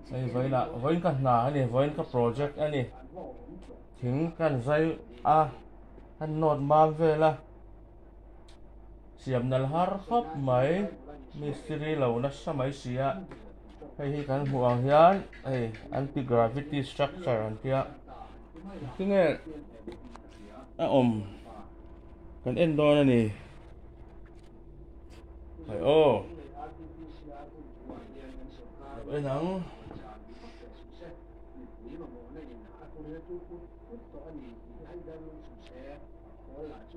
Hei vawiinah vawiin ka hna a ni vawiin ka project a ni thing kan zai a kan nawt mam vel a siam nalh har khawp mai mistiri lo nasa mai si a hei hi kan hmuh ang hian hei anti gravity structure an tia tinge a awm kan en dawn a ni. Hei aw lo en ang.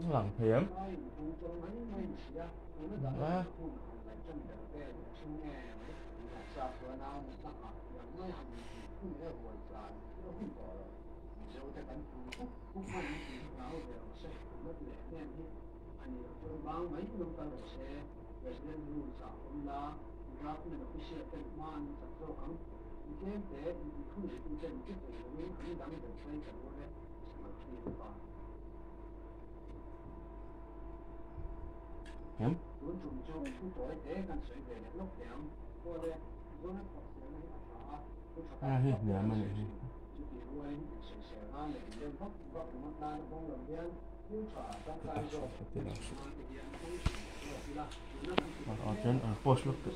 Lang thei em? A. Em? A hi hniam a nih hi. Ah chuan an post lawk teh.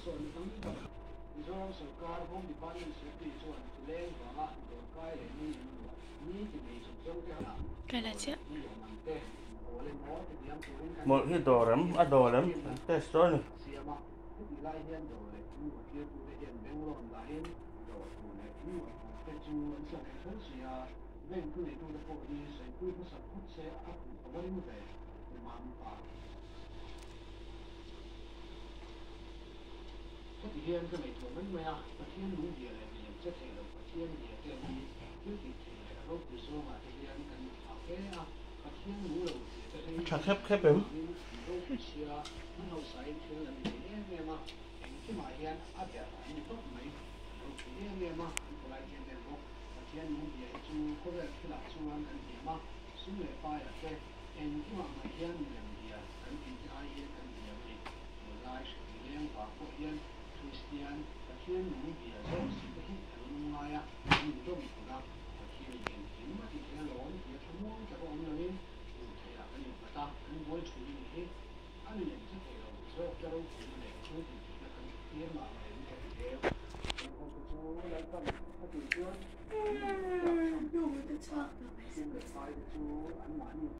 Hmawlh hi dawr em a dawr em an test dawn a ni. A tha khep khep em?